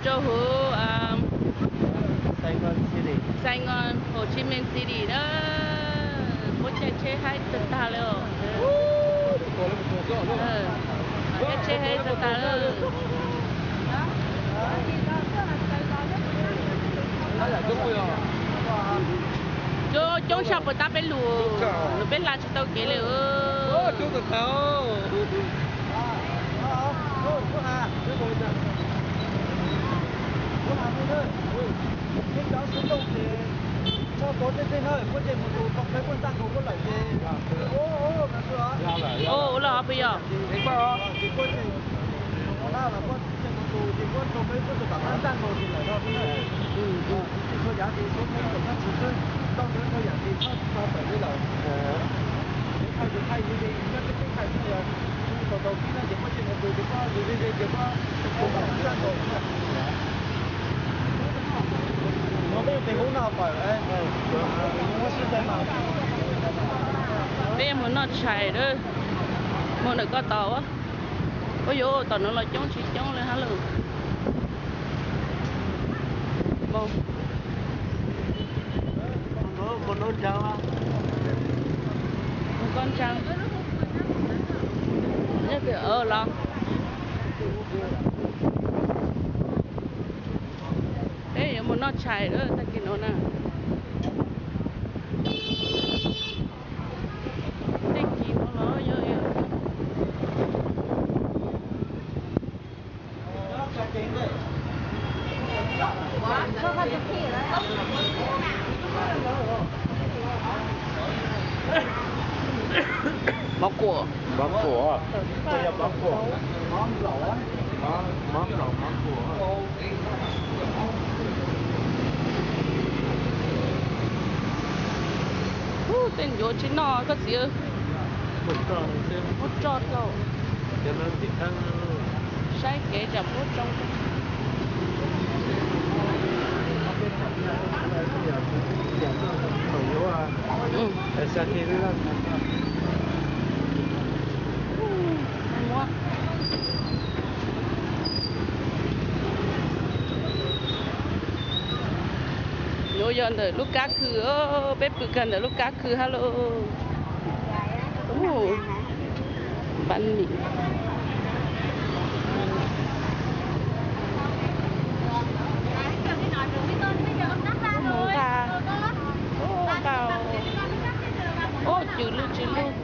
Rau hauv Sài Gòn, Hồ Chí Minh City na, puab caij tsheb haib tag tag li os. Caij tsheb haib tag tag li. Coob tshaj puas tab peb lug, peb hla tsis tau kev li. Ua los puas yog? Peb mus noj tshais lawm, mus ntawm ko tod. Ua yuav tom no los coob tsis coob li hab lauj. Mus koj ntsaa los. Peb yuav mus noj tshais lawm tag kis no na. Tag kis no los yog Mov kuam. Mov kuam. Mov kuam, mov kuam. Ub, tej ncuav tsis noj koj txiv. Muab tso rau. Saib kev tsam puab tsoo. Nuav yog ntawm lub kab khw, peb pw kag ntawm lub kab khw hab lauj. Pab nim. Mus nqa, nqa, ub, cws lug tsis lug.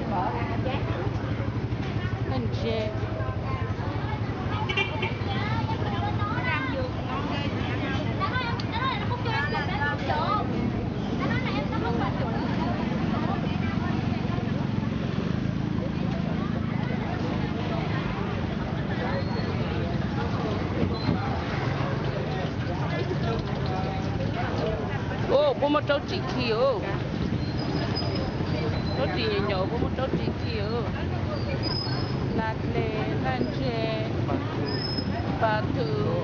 Ntse. Ub, puab muab raub ris khi os. Raub ris nyuam nyuam puab muab raub ris khi os. Laj dle, laj ntse, pas thwm.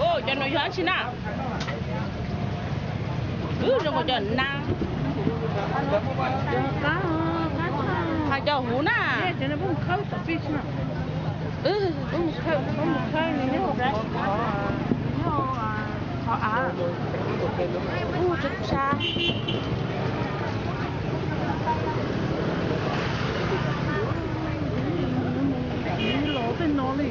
Ub, cov nuav yog dab tsi na? Wb zoo nkaus cov nab. Has cov huv na. Ub, tshaib tshaib. Los tej no li.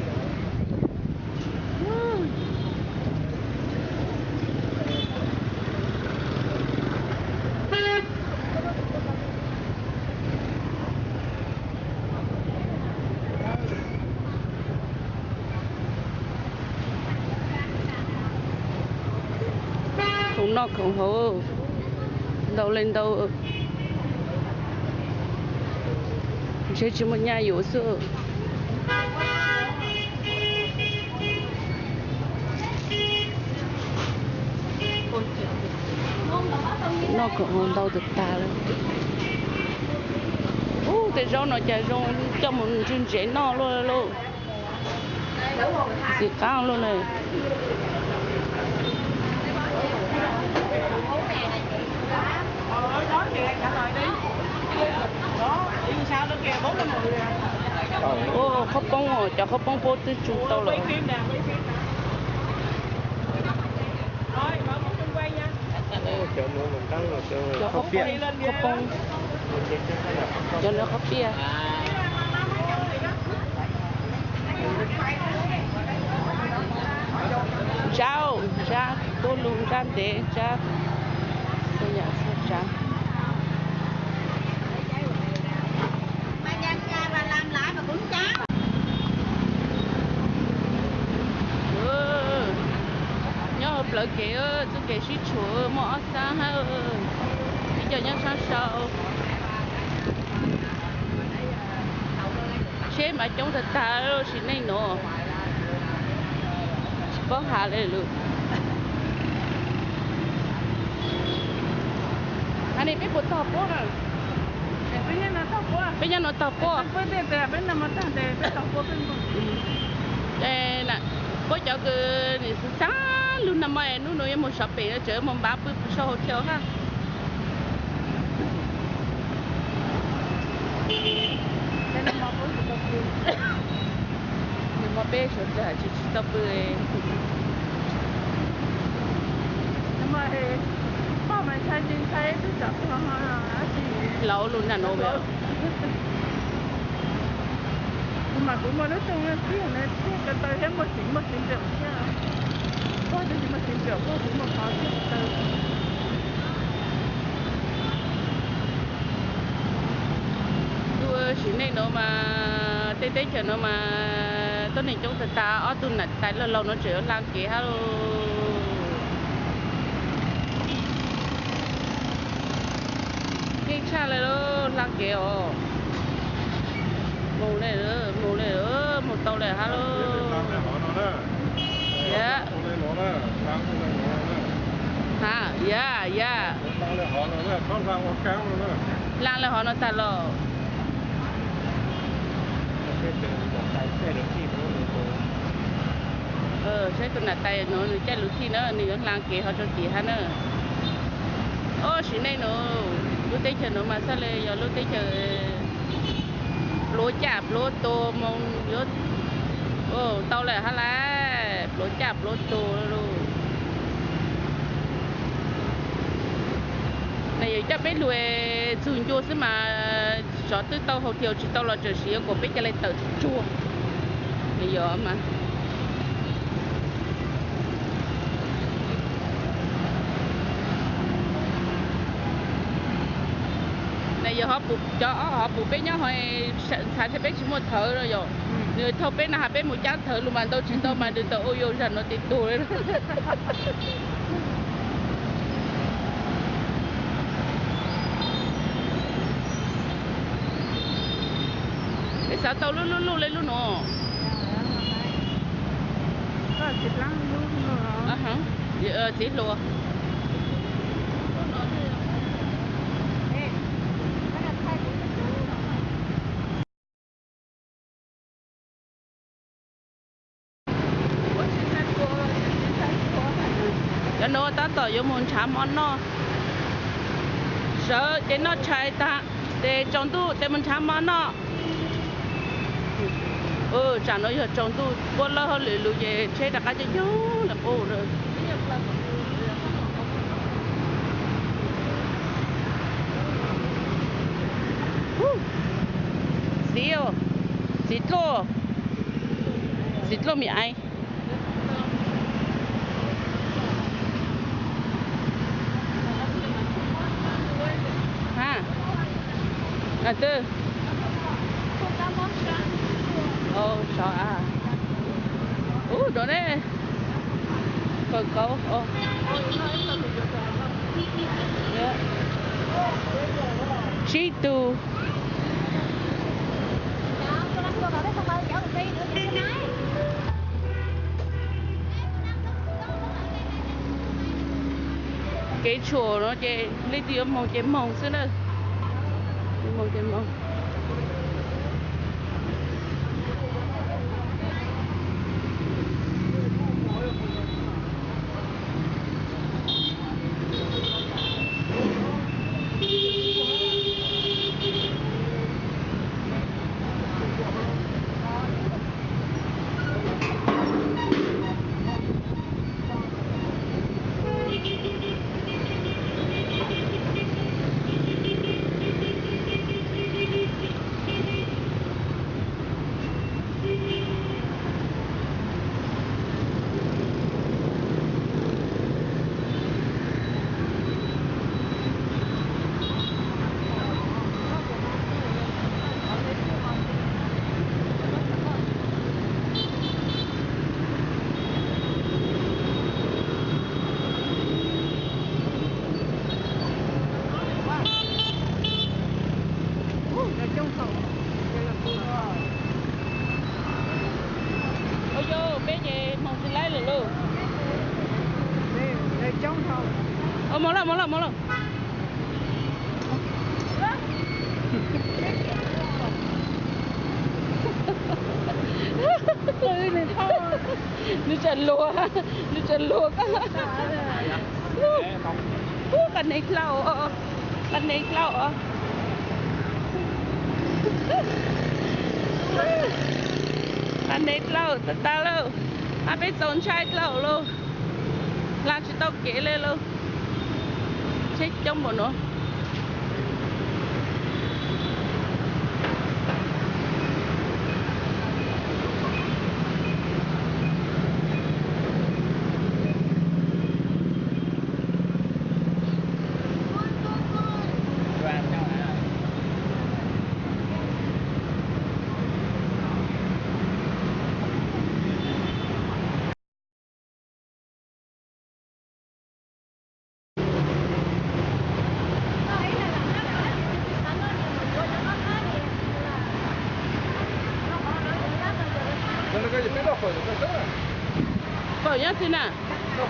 Khoom noj khoom haus ntau li ntau, ntshe tsis muaj nyaj yuav xwb. Noj khoom haus ntau tag tag lawm. Ub, tej zaub no cas zoo coj mus ntsev ntsev noj luaj lauj. Txiv qab luaj na. Qhob poob, cov qhob poob puab twb tsu tau lawm. Cov qhob poob, cov no qhob piaj. Ntsab, ntsab tuab lug, ntsab ntev, ntsab xwb yam xwb tsav. Nyob hauv plawv kev, txuj kev sib tshuam, muaj ob sab hab, ib co nyob sab sau. Tsheb mas coob tag tag, sim neej nuav tsis paub has le lawm. Has ne peb puas tog puab na? Peb nyob nuav tog puab. Puab cov kws xav lug nag mo, nub nuav yuav moog sov pem no tseem moog npav pw sau hau thiaus hab. Nag mo peb suav dlawg tsis tau pw. Laus lug nag nuav. Kuv mas kuv muaj lub rooj tiag na, tiag ko taw thiab muaj txiv, muaj txiv nplaum thiab. Pog tab sis muaj txiv nplaum, pog kuv muaj qhov tiag ko taw. Lub sim neej nuav mas tej teb chaws nuav mas tuab neeg coob tag tag, ob tug nam tais laug laug nuav tseem yuav hla kev hab lauj. Keej tshaj le lauj, hla kev os. Moog le, moog le, moog tau le hab lauj. Yam, yam. Hla le hov nuav tag los. Saib tus nam tais nuav nws caij luv thij na, nws yuav hla kev hov rau tim hab na. Ob sim neej nuav, lub teb chaws nuav mas xaav le yog lub teb chaws pluav caj pluav tug moog yuav tau lawm hab lauj, pluav caj pluav tug lauj. Nws yuav coj peb lug txug ncua xwb mas, sov twb tau hau thiaus tsis tau los tseem siv yuav kuas peb ca le tawm tsuag. Nws yuav mas, nws yuav cov hov pum peb nyob hov, ntxhais thiab peb tsis muaj thawv no yom. Nws thauj peb no has peb mus caab thawv lug mas ntau tsis ntau mas nws tawm ua yuav zag nuav tes tug. Peb xav tau lub lub luj le lub nuav. Txiv hluas. Cov nuav tab tom yuav mus nrhav mov noj. Sawv ces noj tshais tag ces tsaus ntuj ces mus nrhav mov noj. Tsam nuav yog tsaus ntuj puab lawb hauj lwm lug ces tsheb rov qab coob coob le quaj. Txiv, txiv dluaj, txiv dluaj me aiv. Twb, sov, ub, rau ne, kaw kauv, tsib tug. Kev tshuam no ces leej twg yuav moog ces moog xwb na. Moog ces moog. Nws tseem luag, nws tseem luag koj. Ub, qab nees dlaum, qab nees dlaum, qab nees dlaum tag tag lauj. Ab, peb txaus ntshai dlaum lauj. Hla tsis tau kev li lauj. Tsheb coob npaum no. Fawm nyob twg na? Yog,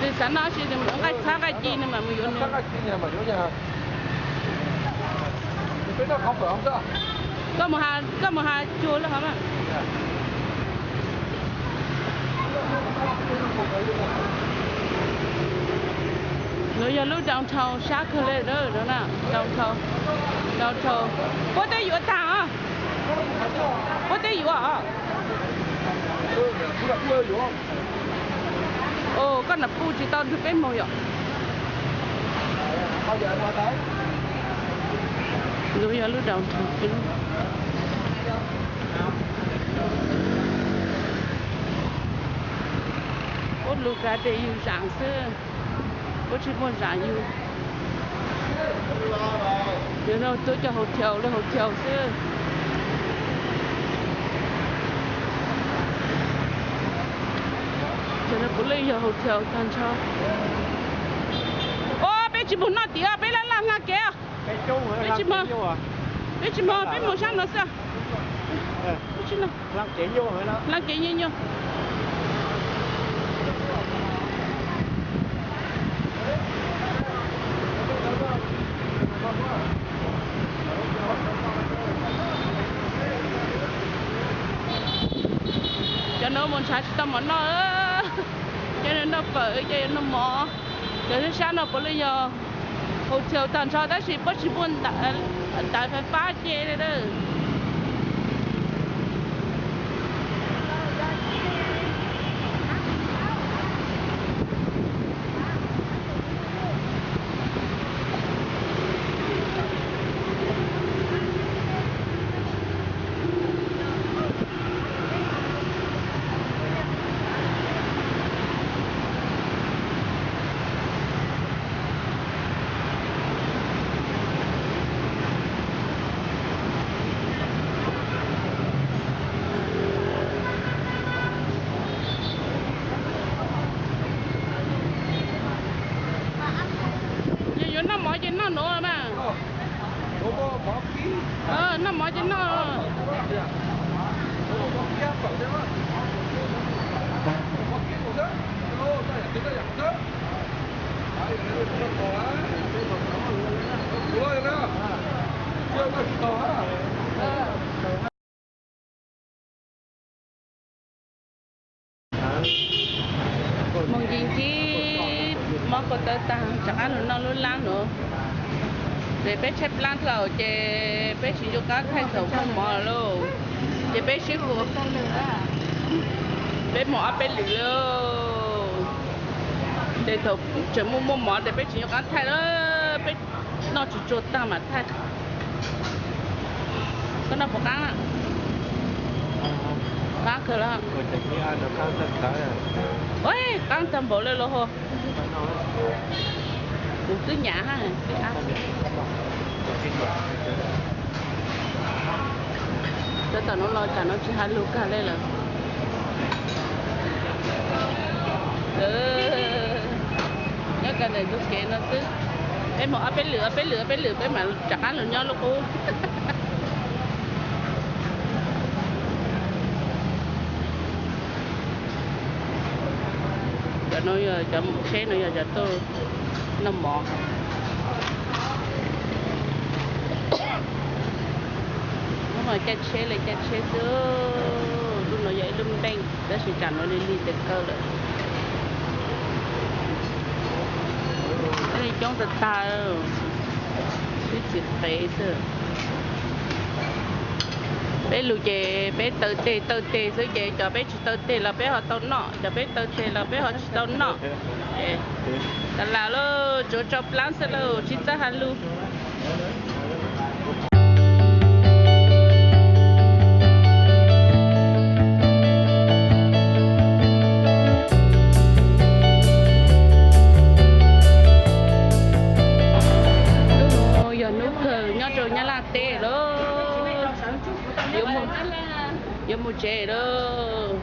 twb xav noj sis nqaij txhab nqaij ci no mas mus yuav nws. Koj mus has cuag lawm hov mas. Nuav yog lub downtown sab kawg le, downtown, downtown. Puab twb yuav tag os. Puab twb yuav os. Koj nam puj tsis tau nrug peb moog yom. Nuav yog lub downtown. Puab lug kag tes yug zaam xwb, puab tsis muaj zaam yug. Yog no tuab cov hotel le hotel xwb. Cov no puav leej yog hotel tag nrho. Os, peb tsis moog noj tim, peb laj laj hla kev. Peb tsis moog, peb moog sab no xwb. Peb tsis, hla kev nyuaj nyuaj. Cov no mus ntshav tsis tau mov noj, cov no noj fawm, cov no noj mov. Cov sab sab no puav leej yog hotel tag nrho tab sis puab tsis muaj ntawv fais fab ce li. Yog yuav noj mov ces noj nuav mas. Noj mov ces noj. Moog ncig ncig mob ko taw taag rov qaab lug noj lub laab nuav. Ces peb tshaib plaab dlawb ces peb tsis nco qab thaij thaum muaj mov lauj. Ces peb sib hu, peb moog ob peb lwm lauj. Ces thaum tseem muaj muaj mov ces peb tsis nco qab thaij lawm, peb noj tsis tsuag taag mam thaij. Koj noj puas qaab? Qaab kawg lawm. Qaab tag npaum le los ho. Kuv twb nyam hab. Txog tom nuav los tsam no tsis has lug kag le lawm. Nyob kag ntawm ntug kev no xwb. Peb moog ob peb lwm, ob peb lwm, ob peb lwm peb mam rov qaab lug nyob lub qub. No yog cov tsheb no yog cov tuaj noj mov. Hnub no caij tsheb li caij tsheb xwb. Lub no yog ib lub npeej tab sis tsam no lig lig tes kaw lawm. Li coob tag tag, ib txhis qev xwb. Peb lus ces peb taw teg taw teg xwb ces cov peb tsis taw teg los peb ho tau noj, cov peb taw teg los peb ho tsis tau noj. Tas las lauj, tsuav tso plab xwb lauj, tsis txawj has lus. Hnub no yog hnub kawg nyob rau Nyab Laj teb lawm, yuav mus tsev lawm.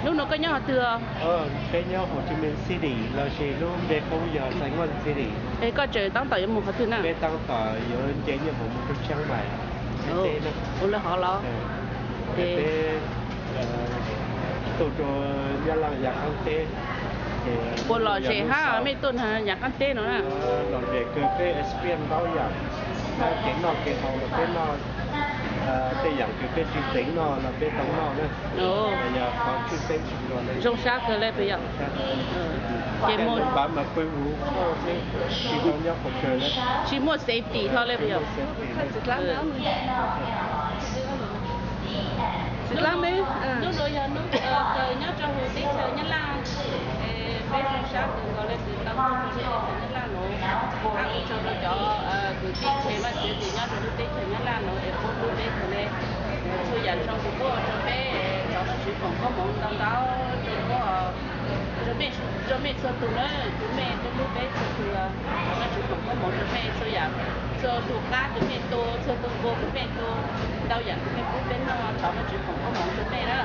Hnub no koj nyob qhov twg os? Peb nyob Hồ Chí Minh City lossis lub npe qub yog Sài Gòn City. Es koj tseem tab tom yuav mus qhov twg na? Peb tab tom yuav nce nyuag mus rau Chiang Mai. Ua li hov los? Peb tuaj rau Nyab Laj yav qab teb. Puas lom zem hab mej tuaj yav qab teb no na? Lom zem kawg, peb experience ntau yam. Kev noj kev haus los peb noj, tej yam kws peb tsis xeev noj los peb tau noj na. Yog qhov tshwj xeeb tshwj nrog ne. Zoo sab kawg le puas yog? Ces mus npav mas pw huv xwb, tsis tau nyob pes tsawg le. Tsis muaj safety hlo le puas yog? Hnub no yog hnub kawg nyob rau huv teb chaws Nyab Laj. Peb zoo sab kawg nkaus le kws tau tuaj rau teb chaws Nyab Laj nuav. Hab ua tsaug rau cov kwv tij txheej Vaj Xiav Tis nyob rau lub teb chaws Nyab Laj nuav es pub hlub peb kawg le. Txhua yam zoo kawg puab ua rau peb thov Vajtswv foom koob moov ntau ntau rau puab, rau mej txhua tug na, rau mej pub hlub peb txhua tug. Thov Vajtswv foom koob moov rau mej txhua yam, txhua tug qab kws mej tua, txhua tug npua kws mej tua, ntau yam kws mej pub peb noj, thov Vajtswv foom koob moov rau mej na.